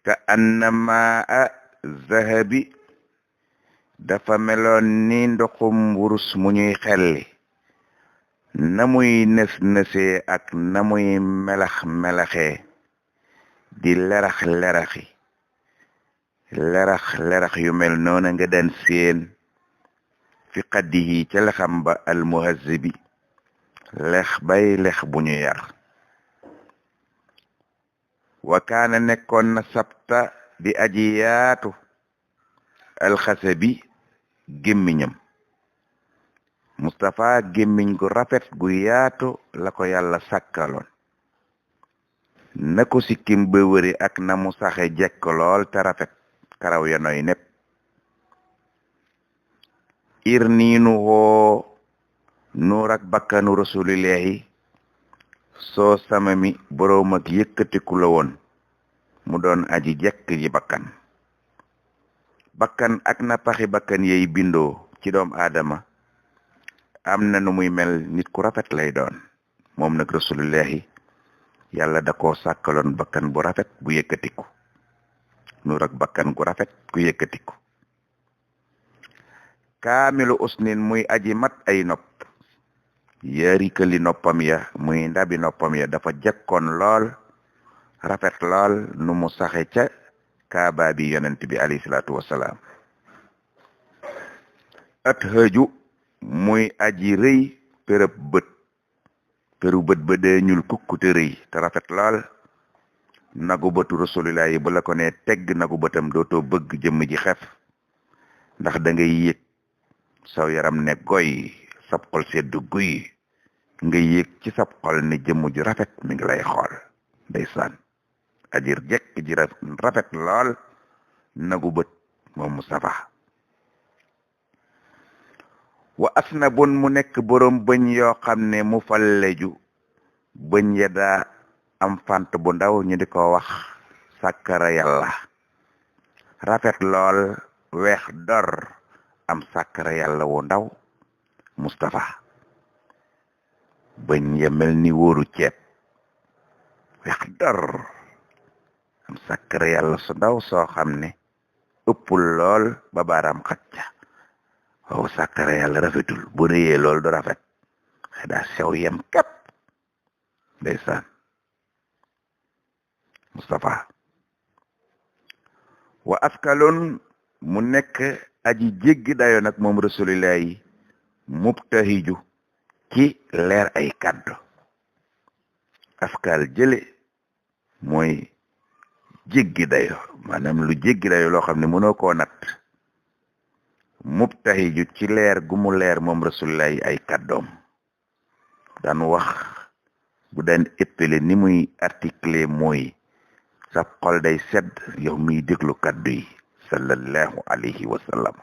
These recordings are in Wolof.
ka annama zahabi dafa meloon ni ndoxum wurus mu ñuy xelli na muy nës ak na muy melax di lerax yu mel noona nga daan seen fi qaddihi ca lexam ba almuhazzibi lex bu ñu yar wa kaana nekkoon na sabta di aji yaatu alxasabi gémmiñam Mustafa gémmiñ gu rafet gu yaatu la ko yàlla sàkkaloon na ko sikkim ba wëri ak na mu saxe jekk lool te rafet karaw ya nooy nepp irniinu hoo nuur ak bakkanu rasulillahi soo sama mi boroom ak yëkkatiku la woon mu doon aji jekk ji bakkan ak na paxi bakkan yey bindoo ci doom aadama am na nu muy mel nit ku rafet lay doon moom nag rasulillahi yàlla da koo sàkkaloon bakkan bu rafet bu yëkkatiku nuur ak bakkan gu rafet gu yëkkatiku kaamilu usnin muy aji mat ay nopp yaari këli noppam ya muy ndabi noppam ya dafa jekkoon lool rafet lool nu mu saxe ca kaaba bi yonent bi alayhi salaatu wassalaam at hëju muy aji rëy peru bët ba dee ñuul kukku te rëy te rafet lool nagu bëtu rasulillah yi bu la ko ne tegg nagu bëtam dootoo bëgg jëmm ji xef ndax da ngay yëg saw yaram ne goy sab xol seddu guy nga yëg ci sab xol ne jëmm ju rafet mi ngi lay xool ndeysaan ajir jekk ji rafet lool nagu bët moom Mustafa wa asnabun mu nekk boroom bëñ yoo xam ne mu falleju bëñ ya daa am fant bu ndaw ñu di ko wax sàkkara yàlla rafet lool weex dor am sàkkara yàlla wu ndaw Mustafa bëñ ya mel ni wóoru ceeb weex dor am sàkkara yàlla su ndaw soo xam ne ëppul lool ba baaraam xacca waaw sàkkara yàlla rafetul bu rëyee lool du rafet daa sew yem képp ndeysaan Mustafa wa askalun mu nekk aji jéggi dayo nag moom rasulillah yi mubtahiju ci leer ay kaddu askal jële mooy jéggi dayo maanaam lu jéggi dayo loo xam ne mënoo koo natt mubtahiju ci leer gu mu leer moom rasulillah yi ay kaddoom daan wax bu daan ëppale ni muy article mooy sa xol day sedd yow miy déglu kaddu yi sallallahu alayhi wa sallam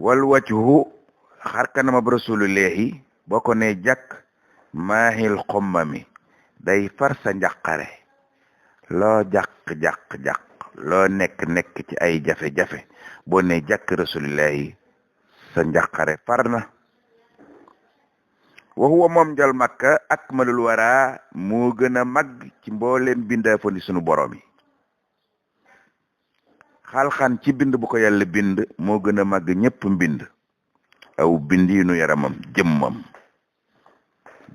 wal wajhu xar kanamab rasulillahi boo ko ne jàkk maahil xommami day far sa njàqare loo jàq loo nekk ci ay jafe-jafe boo ne jàkk rasulillahi sa njàqare far na wa huwa moom njol makka akmalul wara moo gën a mag ci mbooleem bindaa ni sunu borom yi xalxan ci bind bu ko yàlla bind moo gën a mag ñépp mbind aw bindiinu yaramam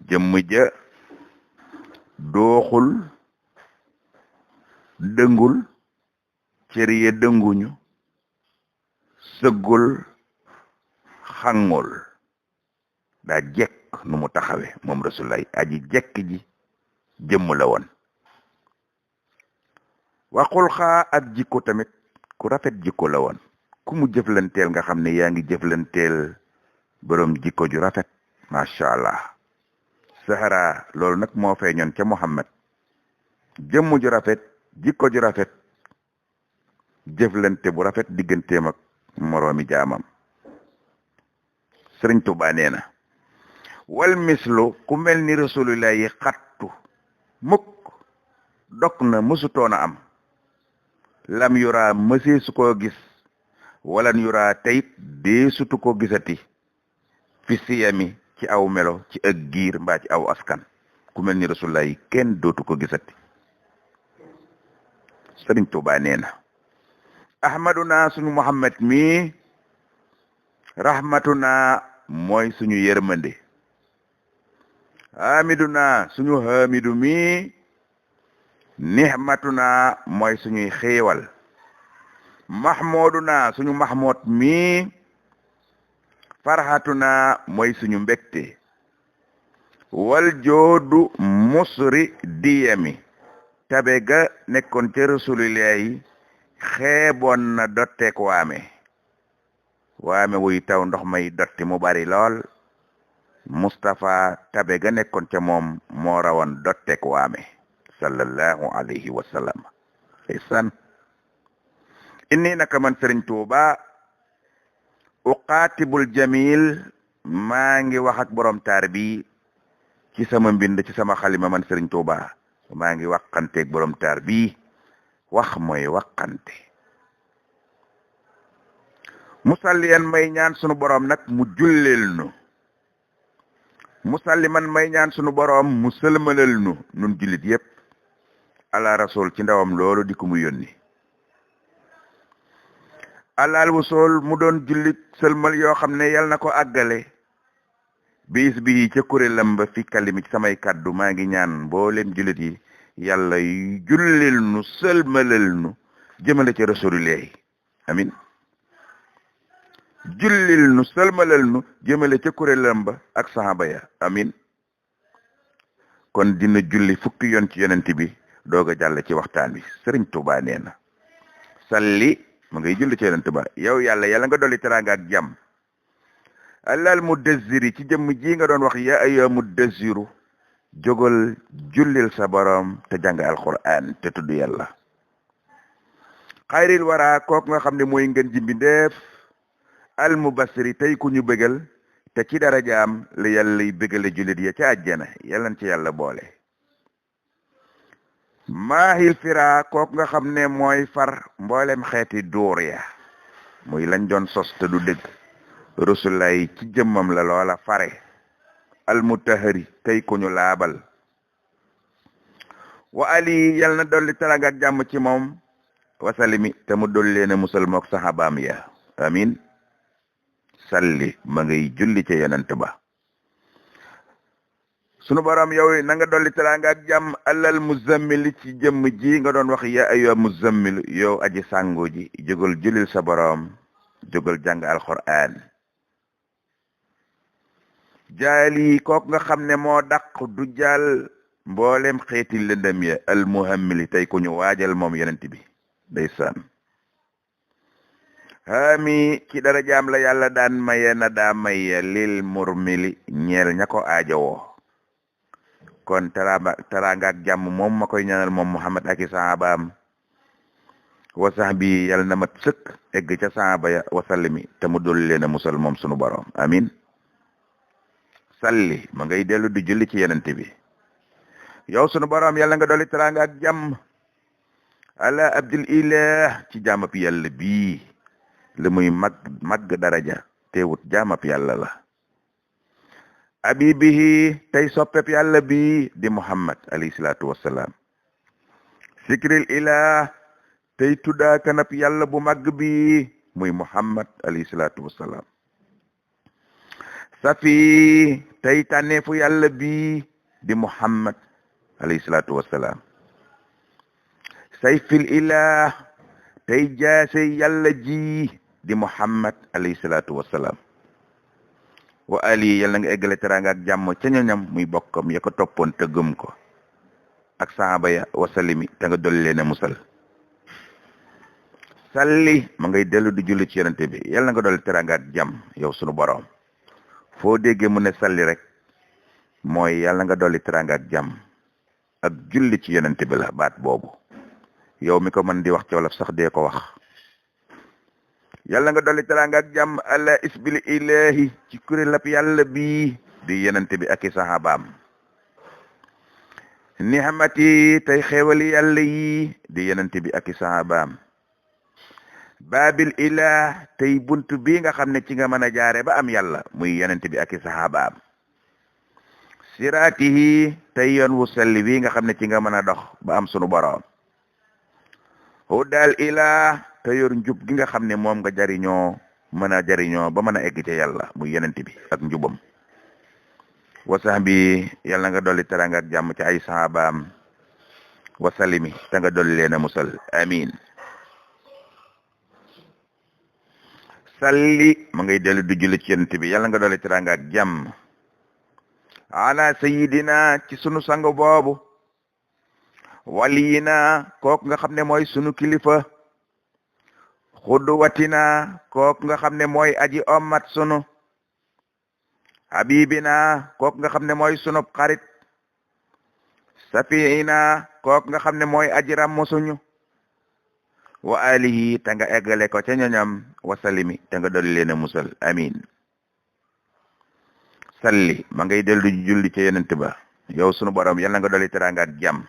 jëmm ja dooxul dëngul cër ya dënguñu sëggul xangul daa jekk nu mu taxawe moom rasulullah aji jekk ji jëmm la woon waxul xaa ak jikko tamit ku rafet jikko la woon ku mu jëflanteel nga xam ne yaa ngi jëflanteel boroom jikko ju rafet masha Allah sahara loolu nag moo feeñoon ca Muhammad jëmm ju rafet jikko ju rafet jëflante bu rafet digganteem ak moroomi jaamam Sëriñ Tuubaa nee na wal mislu ku mel ni rasulullah yi xattu mukk dok na mësutoona am lam yura mësee su ko gis walan yura tayit dee sutu ko gisati fi siyami ci aw melo ci ak giir mbaa ci aw askan ku mel ni rasulullah yi kenn dootu ko gisati Sëriñ Tuubaa nee na ahmaduna suñu Muhammad mi rahmatuna mooy suñu yërmande hamiduna suñu hamidu mi nihmatuna mooy suñuy xéewal mahmuduna suñu mahmud mi farhatuna mooy suñu mbégte wal joodu musri diyami tabe ga nekkoon ca rasulillahi xeeboon na dotteek waame wuy taw ndox may dotti mu bari lool Mustafa tabe ga nekkoon ca moom moo rawoon dotteek waame sallallahu alayhi wa sallam isan inni naka man Sëriñ Tuuba uqaatibul jamil maa ngi wax ak borom taar bi ci sama mbind ci sama xalima man Sëriñ Tuuba maa ngi waxanteeg borom taar bi wax mooy waxante musalliyan may ñaan sunu borom nag mu julleel nu musalliman may ñaan sunu borom mu sëlmalal nu nun jullit yépp ala rasul ci ndawam loolu di ko mu yónni alal wusool mu doon jullit sëlmal yoo xam ne yal na ko àggale bis bi ca kuréelam ba fi kalimi ci samay kaddu maa ngi ñaan mboolem jullit yi yàlla jullil nu sëlmalal nu jëmale ci rasulillahi amin jullil nu sëlmalal nu jëmale ca kuréelam ba ak sahaba ya amin kon dina julli fukki yoon ci yonent bi doog a jàll ci waxtaan bi Sëriñ Tuubaa nee na salli ma ngay julli ci yonent ba yow yàlla nga dolli teraanga ak jàmm alal mudazziri ci jëmm ji nga doon wax ya ayyuha mudazziru jógal jullil sa borom te jàng alquran te tudd yàlla xayril wara kook nga xam ne mooy ngeen ji mbindeef al mubassiri tey ku ñu bégal te ci darajaam la yàlla y bégale jullit ya ca àjjana yàllan ci yàlla boole maahil fira kook nga xam ne mooy far mboolem xeeti duur ya muy lañ doon sos te du dëgg rusulay ci jëmmam la loola fare almutahari tey ku ñu laabal wa ali yal na dolli teraanga ak jàmm ci moom wasalimi te mu dolli leen a musal mook sahabaam ya amin salli ma ngay julli ca yonent ba sunu borom yow na nga dolli teraanga ak jàmm alal muzammil ci jëmm ji nga doon wax ya ayyuha muzammil yow aji sàngu ji jógal jullil sa borom jógal jàng alquran jaali kook nga xam ne moo daq du jàll mboolem xeeti lëndëm ya almuhammili tey ku ñu waajal moom yonent bi ndeysaan haami ci darajaam la yàlla daan maye na daa maye lil murmili ñeel ña ko aajowoo kon teraanga ak jàmm moom ma koy ñaanal moom Muhammad ak i sahabaam wa sahbi yàlla na mat sëkk egg ca sahaba ya wasallimi te mu dolli leen a musal moom sunu borom amin salli ma ngay dellu di julli ci yenente bi yow sunu borom yàlla nga dolli teraanga ak jàmm ala abdil ilah ci jaamab yàlla bii li muy mag daraja teewut jaamab yàlla la abibihi tey soppeb yàlla bi di Muhammad alayhi salaatu wassalaam sikril ilah tey tuddaa kanab yàlla bu mag bi muy Muhammad alayhi salaatu wassalaam safi tey tànneefu yàlla bi di Muhammad alayhi salaatu wassalaam sayfil ilah tey jaase yàlla ji di Muhammad alayhi salaatu wassalaam wa ali yàlla nga eggale teraanga ak jàmm ca ñoñam muy bokkam ya ko toppoon te gëm ko ak sahaba ya wasalimi te nga dolli leen a musal salli ma ngay dellu di julli ci yonente bi yàlla nga dolli teraanga ak jàmm yow sunu borom foo déggee mu ne salli rek mooy yàlla nga dolli teraanga ak jàmm ak julli ci yonente bi la baat boobu yow mi ko mën di wax ci wolof sax dee ko wax yàlla nga dolli teraanga ak jàmm ala isbil ilahi ci kuréelab yàlla bi di yonente bi ak i sahabaam nihamati tey xeewali yàlla yi di yonente bi ak i sahabaam baabil ilah tey buntu bi nga xam ne ci nga mën a jaare ba am yàlla muy yonente bi ak i sahabaam siraatihi tey yoon wu selli wi nga xam ne ci nga mën a dox ba am sunu boroom hudal ila te yor njub gi nga xam ne moom nga jariñoo mën a jariñoo ba mën a egg ci yàlla muy yenent bi ak njubam wa sahbi yàlla nga dolli teranga ak jàmm ci ay sahabaam wa salimi te nga dolli leen a musal amin salli ma ngay dellu du julli ci yenent bi yàlla nga dolli teranga ak jàmm ala sayidina ci sunu sang boobu waliyina kook nga xam ne mooy sunu kilifa xudwatina kook nga xam ne mooy aji ommat sunu habibina kook nga xam ne mooy sunu xarit safiina kook nga xam ne mooy aji rammu suñu wa alihi ta nga eggale ko ca ñoñam wa salimi ta nga dolli leen a musal amin salli ma ngay dellu julli ca yenent ba yow sunu borom yàlla nga dolli teraanga ak jàmm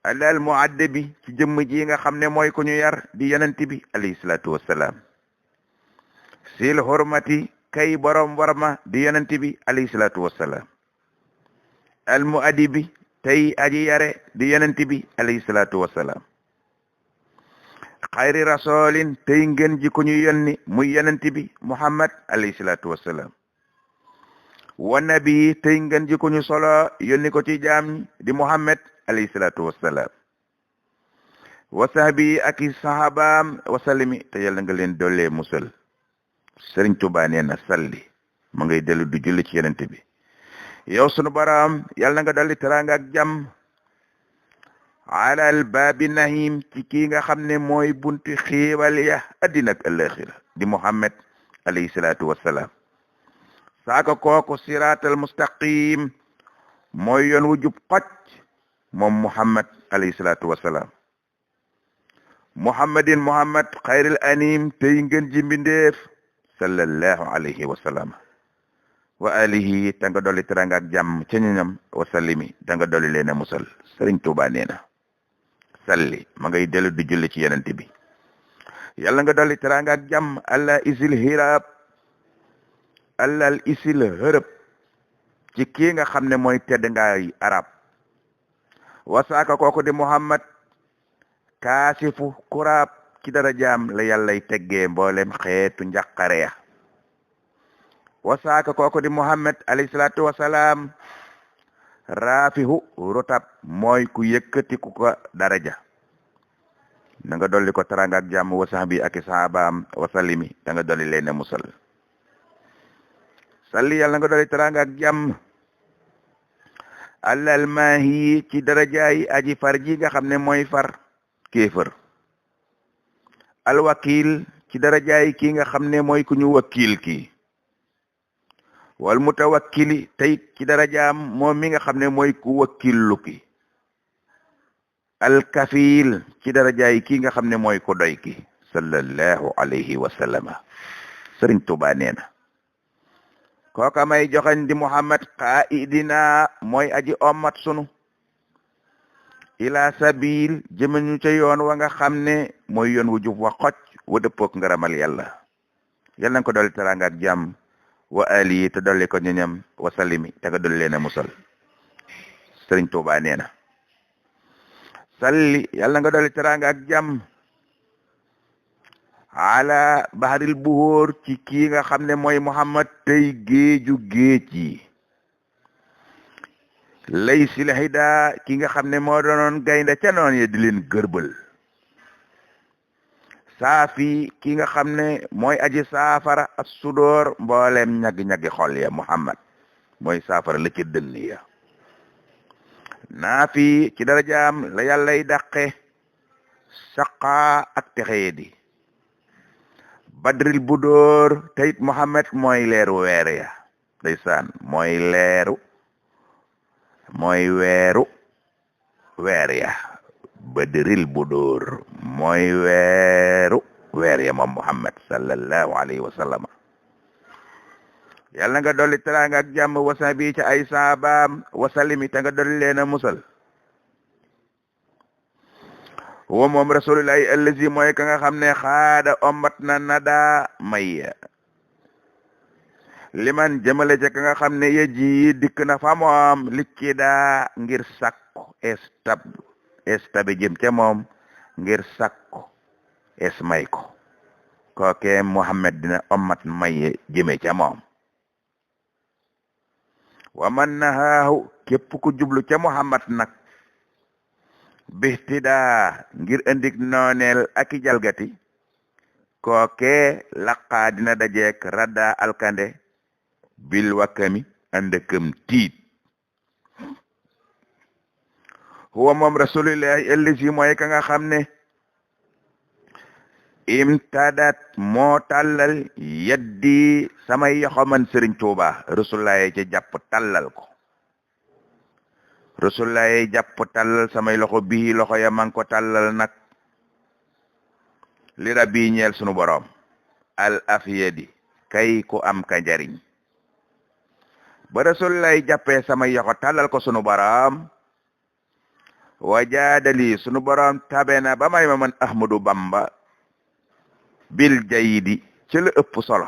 alal muaddabi ci jëmm ji nga xam ne mooy ku ñu yar di yenent bi alayhi salaatu wassalaam sil hurmati kay borom warma di yenent bi alayhi salaatu wassalaam al muaddibi tey aji yare di yenent bi alayhi salaatu wassalaam xayri rasulin tey ngeen ji ku ñu yónni muy yenent bi muhammad alayhi salaatu wassalaam wa nabi tey ngeen ji ku ñu solo yónni ko ci jaam di muhammad alayhi salaatu wassalaam wa sahbi ak i sahabaam wa salimi te yàlla nga leen dollee musal Sëriñ Tuubaa nee na salli ma ngay dellu du julli ci yenent bi yow sunu borom yàlla nga dolli teraanga ak jàmm alal baabi nahim ci kii nga xam ne mooy bunti xiiwal ya addina ak alaxira di muhammad alayhi salaatu wassalaam saaka kooku siraatal mustaqim mooy yoon wu jub xocc moom muhammad alayhi salaatu wassalaam muhammadin muhammad xayril anim tey ngeen ji mbindeef sallallahu alayhi wa sallam wa alihi ta nga dolli teranga ak jàmm ca ñoñam wa sallimi ta nga dolli leen a musal Sëriñ Tuubaa nee na salli ma ngay dellu di julli ci yenent bi yàlla nga dolli teranga ak jàmm allah isil hirab allal isil hërëb ci kii nga xam ne mooy tedd ngaay arab wasaaka kooku di muhammad kaasifu kuraab ci darajaam la yàllay teggee mboolem xeetu njàqare ya wasaaka kooku di muhammad alayhi salaatu wasalaam raafihu rotab mooy ku yëkkati ku ko daraja na nga dolli ko taranga ak jàmm wa sahbi ak sahabaam wa salimi da nga dolli leen musal salli yàlla nga dolli taranga ak jàmm allal maahi ci darajaay aji far ji nga xam ne mooy far kéefër alwakil ci darajaay ki nga xam ne mooy ku ñu wakkil ki wal mutawakkili tey ci darajaam moom mi nga xam ne mooy ku wakkillu ki alkafil ci darajaay ki nga xam ne mooy ku doy ki sallallahu alayhi wa sallama Sëriñ Tuubaa nee na kooka may joxañ di muhammad qaidina mooy aji ommat sunu ila sabil jëmeñu ca yoon wa nga xam ne mooy yoon wu jub wa xocc wa dëppook ngaramal yàlla yal na ko dolli teraanga ak jàmm wa ali te dolli ko ñoñam wa salimi te nga dolli leen a musal Sëriñ Tuubaa nee na salli yal na nga dolli teraanga ak jàmm ala baharil buhóor ci kii nga xam ne mooy muhammad tey géeju géej yi lay silahida ki nga xam ne moo doonoon gaynde ca noon ye di leen gërbal saafi ki nga xam ne mooy aji saafara as sudoor mboolem ñaggi-ñaggi xol ya muhammad mooy saafara la ci dënn ya naafi ci darajaam la yàllay dàqe saqa ak texee di badril budóor teyit muhammad mooy leeru weer ya ndeysaan mooy weeru weer ya badril budóor mooy weeru weer ya moom muhammad sallallahu alayhi wa sallam yàlla nga dolli teraanga ak jàmm wasa bi ca ay saabaam wasalimi ta nga dolli leen a musal wa moom rasulullahi allazi mooy ka nga xam ne xaada ommat na nada may liman jëmale ca ka nga xam ne yeji dikk na fa moom likki daa ngir sakku estabi jëm ca moom ngir sàkku es may ko kooke Muhammad dina ommat maye jëme ca moom wa man nahaahu képp ku jublu ca Muhammad nag bihtidaa ngir indik nooneel aki jalgati kooke laqaa dina dajeek radda alkande bil wakkami andëkëm tiit huwa moom rasulillahi ellisi mooy ka nga xam ne imtadat moo tàllal yaddi samay yoxo man Sëriñ Tuuba rasulullahi ca jàpp tàllal ko rasulullahi jàpp tàllal samay loxo bii loxo ya man ko tàllal nag li rabbi ñeel sunu boroom al afiyadi kay ku am ka njariñ ba rasulullahi jàppee samay yoxo tàllal ko sunu boroom wajaadali sunu boroom tabe na ba may ma man Ahmadu Bamba bil jayidi ci la ëpp solo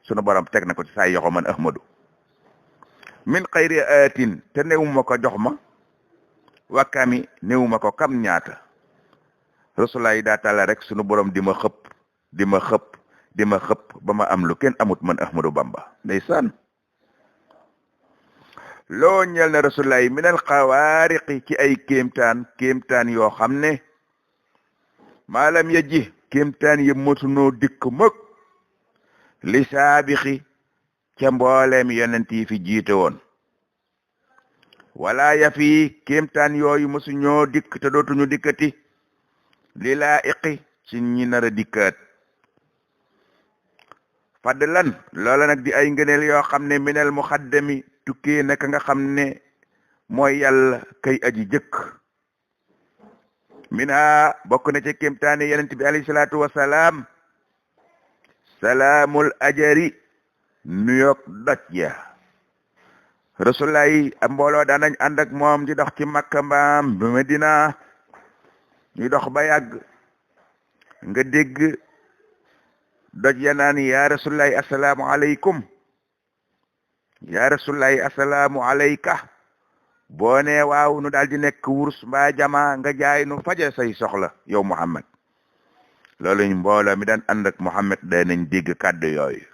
sunu borom teg na ko ci say yoxo man Ahmadu min xayri atin te newuma ko jox ma wakkami newuma ko kam ñaata rasulullah yi daa tàlla rek sunu borom di ma xëpp ba ma am lu kenn amut man Ahmadu Bamba ndeysaan loo ñeel na rasulullah yi minal xawaariqi ci ay kéemtaan yoo xam ne maalam yajji kéemtaan yi mosunoo dikk mëg li saabixi ca mbooleem yonent yi fi jiite woon wala ya fi kéemtaan yooyu mosuñoo dikk te dootuñu dikkati li laa iqi ci ñi nar a dikkaat fadlan loola nag di ay ngëneel yoo xam ne minal muxaddami tukkee naka nga xam ne mooy yàlla kay aji jëkk mina bokk na ci kéemtaani yonent bi alayhi salaatu wasalaam salaamul ajari nuyoog doj ya rasulullah yi am mbooloo daan nañ ànd ak moom di dox ci Makka mbaam ba Medina ñu dox ba yàgg nga dégg doj ya naan ya rasulullah yi assalaamu aleykum ya rasulullah yi assalaamu aleyka boo nee waaw nu daal di nekk wurus mbaa jama nga jaay nu faje say soxla yow Muhammad loolu mbooloo mi daan ànd ak Muhammad danañ dégg kàddu yooyu